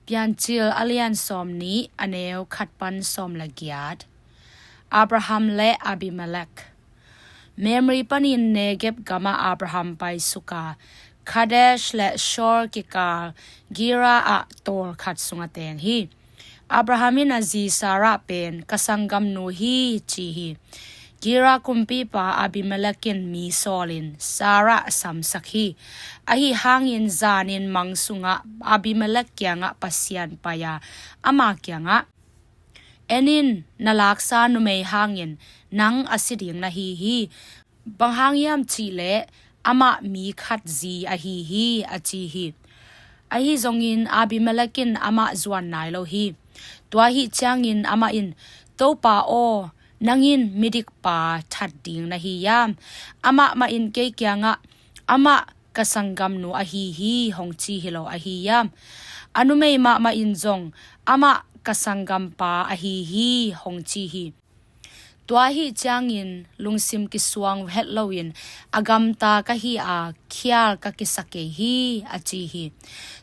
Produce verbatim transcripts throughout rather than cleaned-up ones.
Piancil a lian sawm nih, a neu khat pan sawm le giat. Abraham le Abimelek. Mamre panin Negeb gamah Abraham paisuk a, Kadesh le Shur kikal Gerar ah tawl khat sungah teng hi. Abraham in a zi Sarah pen, "Ka sanggamnu hi," ci hi. Gerar kumpipa Abimelek in mi sawlin Sarah a samsak hi. Ahi hangin zanin mang sungah Abimelek kiangah Pasian pai a, ama kiangah, "En in, na laksa numei hangin nang a si ding na hi hi. Bang hang hiam cihleh amah mi khat zi ahi hi," a ci hi. Ahi zongin Abimelek in amah zuan nai lo hi. Tua ahi ciangin amah in, "Topa aw, nang in midikpa that ding na hi hiam? Amah mah in kei kiangah, 'Amah ka sanggamnu ahi hi,' hong ci hi lo ahi hiam? A numei mahmah in zong, 'Amah ka sanggampa ahi hi,' hong ci hi. Tua ahi ciangin lungsim kisuang het loin, 'A gamta ka hi a, khial ka kisa kei hi,' a ci hi.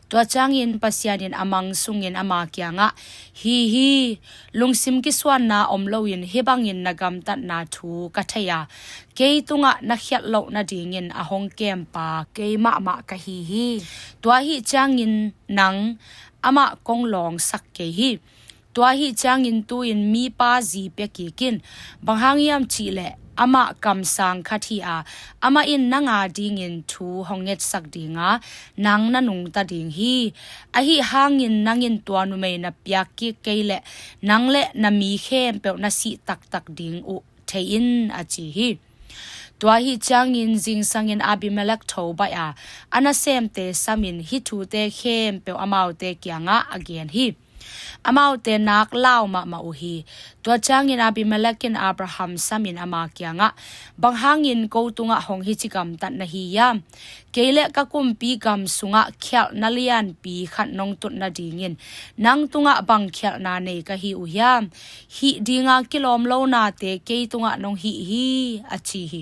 Tua ciangin Pasian in a mang sungin ama kiangah, 'Hi hi, lungsim kisuanna om loin hih bangin na gamtatna thu ka thei a, kei tungah na khialh loh nadingin a hong kempa kei mahmah ka hi hi. Tua ahi ciangin nang amah kong lawngsak kei hi. Tua ahi ciangin tu-in mipa zi pia kik in. Bang hang hiam cihleh amah kamsang khat hi a, amah in nang a dingin thu hong ngetsak ding a, nang na nungta ding hi. Ahi hangin nang in tua numei na piak kik kei leh nang le na mi khempeuh na sih taktak ding uh thei in,' a ci hi. Tua ahi ciangin zingsangin Abimelek tho baih a, a nasemte samin hih thute khempeuh amaute kiangah a gen hi. Amaute nak lau mahmah uh hi. Tua ciangin Abimelek in Abraham samin ama kiangah, 'Bang hangin ko tungah hong hici gamtat na hi hiam? Kei le ka kumpi gam sungah khialhna lianpi khat nong tut nadingin nang tungah bang khialhna nei ka hi uh hiam? Hih dinga kilawm lo nate kei tungah nong hih hi,' a ci hi.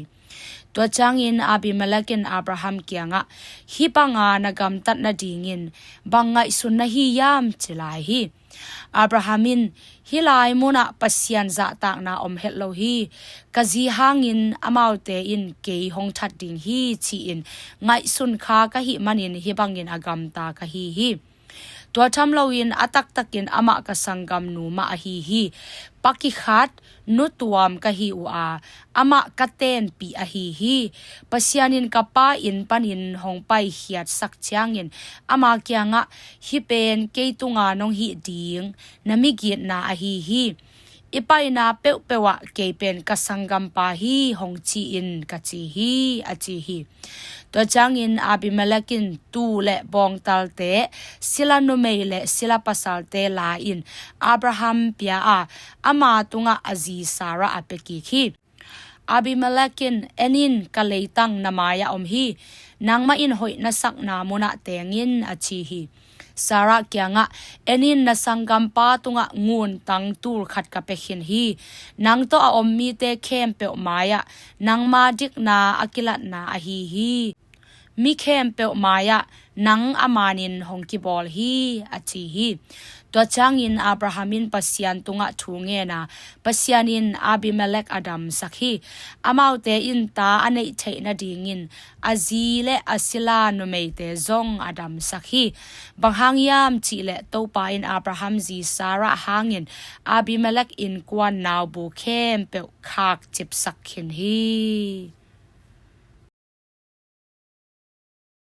Tua ciangin Abimelek in Abraham kiangah, 'Hih banga na gamtat nadingin bang ngaihsun na hi hiam?' ci lai hi. Abraham in, 'Hih lai munah Pasian zahtakna om het lo hi. Ka zi hangin amaute in kei hong that ding hi,' ci-in ngaihsun kha ka hih manin hih bangin a gamta ka hi hi. Tua tham loin a taktakin amah ka sanggamnu mah ahi hi. Pa kikhat, nu tuam ka hi uh a, amah ka tenpih ahi hi. Pasian in ka pa inn panin hong paikhiatsak ciangin ama kiangah, 'Hih pen kei tunga nong hih ding na migitna ahi hi. I paina peuhpeuh ah kei pen ka sanggampa hi hong ci in,' ka ci hi,' a ci hi. Tua ciangin Abimelek in tuu le bawngtalte, sila numei le sila pasalte la-in Abraham pia a, ama tungah a zi Sarah a pia kik hi. Abimelek in, 'En in, ka leitang na mai-ah om hi. Nangmah in hoih na sakna munah teng in,' a ci hi. Sarah kiangah, 'En in, na sanggampa tungah nguntang tul khat ka pia khin hi. Nang tawh a om mite khempeuh mai-ah nangma dikna a kilatna ahi hi. Mi khempeuh mai-ah nang a manin hong kibawl hi,' a ci hi. Tua ciangin Abraham in Pasian tungah thu ngen a, Pasian in Abimelek a damsak hi. Amaute in ta a neih theih nadingin a zi le a sila numeite zong a damsak hi. Bang hang hiam cihleh Topa in Abraham zi Sarah hangin Abimelek innkuan naubu khempeuh khakcipsak khin hi.